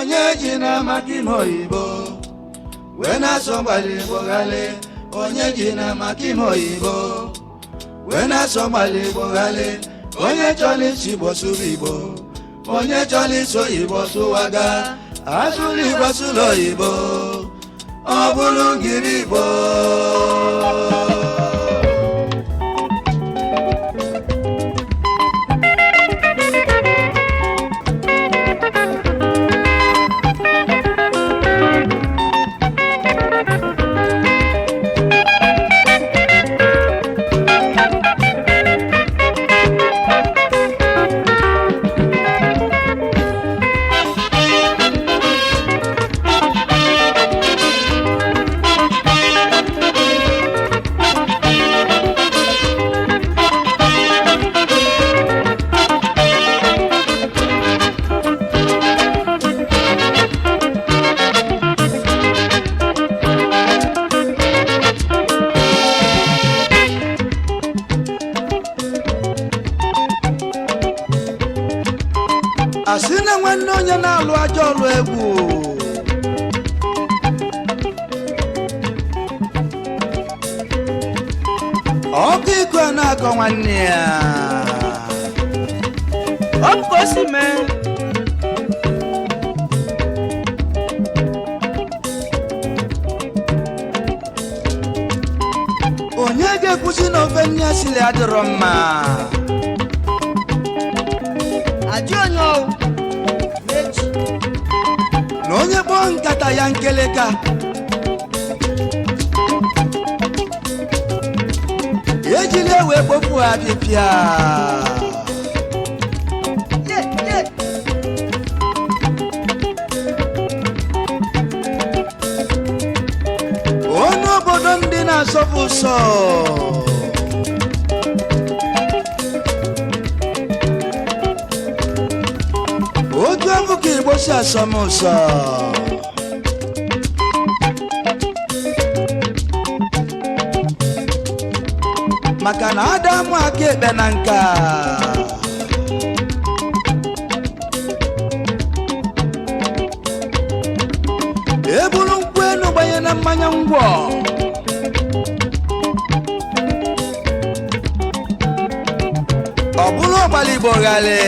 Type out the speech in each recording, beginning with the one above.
Onye ji na maka ime oyibo wee na-asọ mgbali Igbo ghali. Onye ji na maka ime oyibo wee na-asọ mgbali Igbo ghali. Onye chọrọ isi Igbo sụrụ Igbo, onye chọrọ iso Igbo sụwaga, asụrụ Igbo sụrụ oyibo, ọ bụrụ ngiri Igbo. Asị na nwanne onye na-alụ ajọ ọlụ egwu, ọkụ iko a na-akọ nwanne ya. Ọ bụ ka o si mee. Onye ga-ekwusi na ofe nne ya sili adịrọ mma? Ajụ onye ọwụ mechi. Na onye kpọọ nkata ya nkeleka, ejili wee kpofu apịpịa. Ye ye. Onye obodo ndị na-asọpụ ụsọ, otu afọ ka Igbo si asọ m ụsọ. Maka na ada mụ aka ekpe na nka, eburu nkwụ enu gbanye na mmanya ngwọ, ọ bụrụ ọgbara Igbo ghali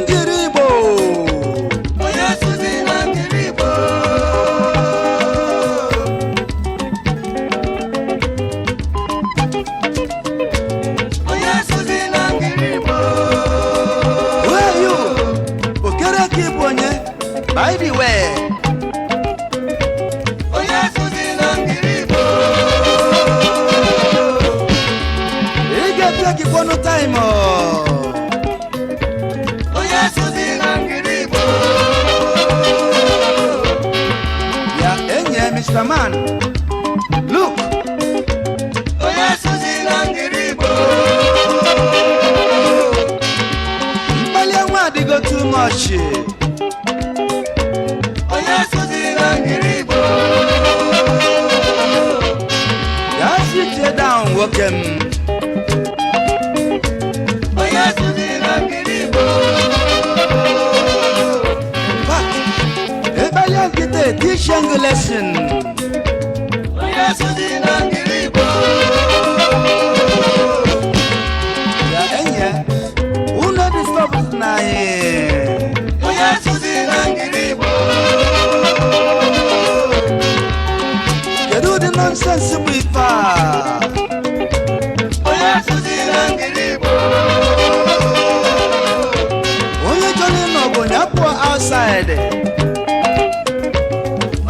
ngiri Igbo. Onye sụzi na ngiri Igbo. Onye sụzi na ngiri Igbo. Who are you? Okereke ịbụ onye, by the way. Onye sụzi na ngiri Igbo. Ị ga-etekikwanụ time. Onye sụzi na ngiri Igbo. Ya enyi ya, Mr. Man, look. Onye sụzi na ngiri Igbo. Mkpali enwe adịgo too much. Onye sụzi na ngiri Igbo. Ya sit down, nwoke m. Onye sụzi na ngiri Igbo. In fact, ekpali nkịta teaching lesson. Onye sụzi na ngiri Igbo. Ya enyi ya, unu disturb na anyị. Onye sụzi na ngiri Igbo. Kedu ụdị nonsense bụ ife a? Onye sụzi na ngiri Igbo. Onye chọrọ ịnọ bụ ya pụọ outside.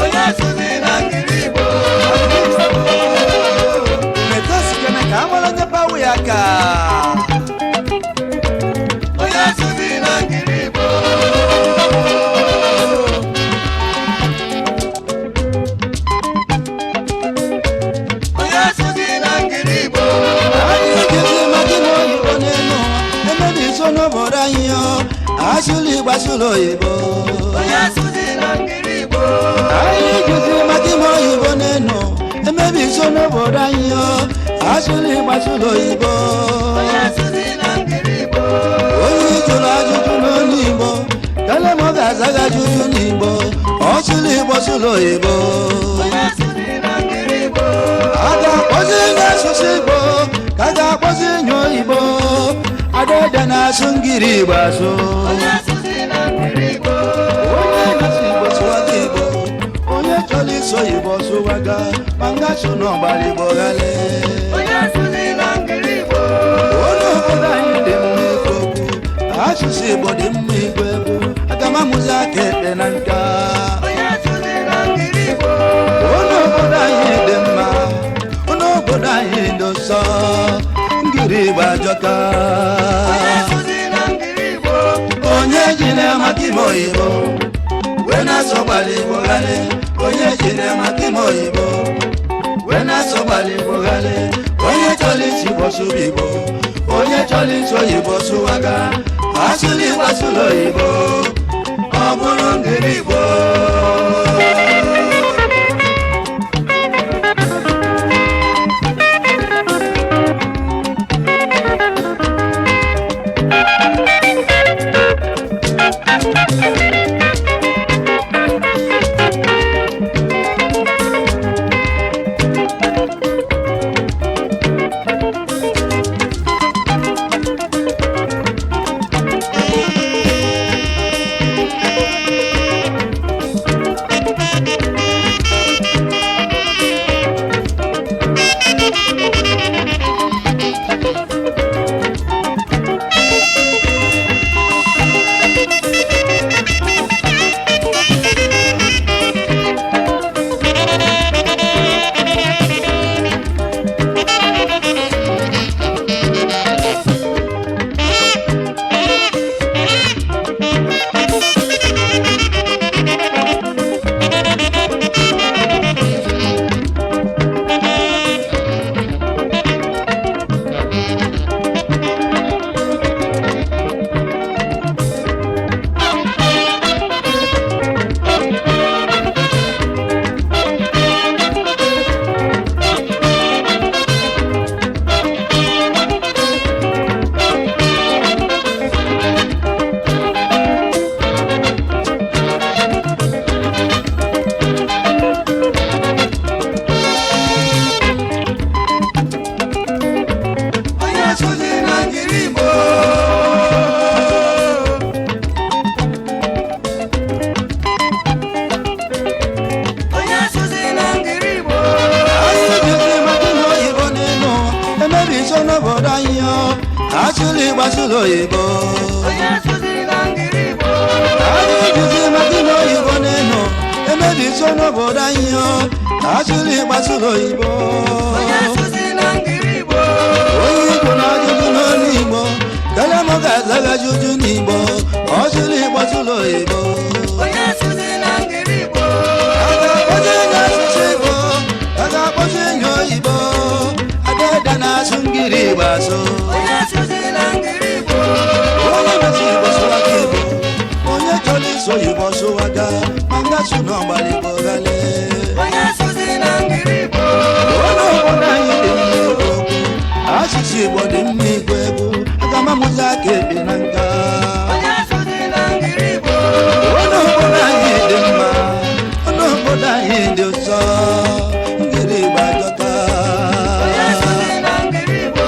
Onye sụzi na ngiri Igbo. Metosikene ka amara onye bawu ya ka. Onye sụzi na ngiri Igbo. Onye sụzi na ngiri Igbo. Anyị jezi maka ime oyibo n'elu ụwa emebi iso n'obodo anyị o asụlụ Igbo asụlụ oyibo. Onye sụzi na ngiri Igbo. Anyị jezi maka ime oyibo n'elu emebi iso n'obodo anyị o asụlụ Igbo asụlụ oyibo. Onye sụzi na ngiri Igbo. Onye jụrụ ajụjụ. Asụlụ Igbo sụlụ oyibo. A ga-akpọzi nye asụsụ Igbo ka a ga-akpọzi nye oyibo. Adaede na-asụ ngiri Igbo asụ. Onye na-asụ Igbo sụwaga Igbo, onye chọrọ iso Igbo sụwaga, ma nga sụ n'ọgbara Igbo ghale. Onye obodo anyị dị mma ikwu okwu, asụsụ Igbo dị mma ikwu egwu, aga m amụzi aka ekpe na nka. Onye obodo anyị dị mma, onye obodo anyị dị nsọ, ngiri Igbo ajọka. Onye ji na-amaka ime oyibo wee na-asọ gbara Igbo ghale. Onye ji na-amaka ime oyibo wee na-asọ gbara Igbo ghale. Onye chọrọ isi Igbo sụba Igbo, onye chọrọ isi oyibo sụwaga, asụlụ Igbo asụlụ oyibo, ọ bụrụ ngiri Igbo. Onye asụzi na ngiri Igbo. Onye asụzi na ngiri Igbo. Anyị jizi maka ihe oyibo n'elu emebi iso n'obodo anyị o. Asụlụ Igbo asụlụ oyibo. Onye asụzi na ngiri Igbo. Anyị jizi maka ihe oyibo n'elu emebi iso n'obodo anyị o. Asụlụ Igbo asụlụ oyibo. Onye asụzi na ngiri Igbo. Onye Igbo na-ajụjụ n'olu Igbo, kele m ga-azaghị ajụjụ n'Igbo. Ọsụlụ Igbo asụlụ oyibo. Onye asụzi na ngiri Igbo. A ga-akpọzi enye asụsụ Igbo, a ga-akpọzi enye oyibo. Adaede na-asụ ngiri Igbo asụ. Onye asụzi na ngiri Igbo. Onye na-asụ Igbo sụwaga Igbo, onye chọrọ iso Igbo sụwaga, ma nga sụ n'ọgbara Igbo ghale. Onye asụzi na ngiri Igbo. Onye obodo anyị dị mma ikwu okwu, asụsụ Igbo dị mma ikwu egwu, aga m amụzi aka ekpe na nka. Onye asụzi na ngiri Igbo. Onye obodo anyị dị mma, onye obodo anyị dị ụsọ, ngiri Igbo ajọka. Onye asụzi na ngiri Igbo.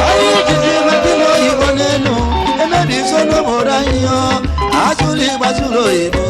Anyị jizi maka ime oyibo n'elu emebi iso n'obodo anyị o. Asụlụ Igbo asụlụ oyibo.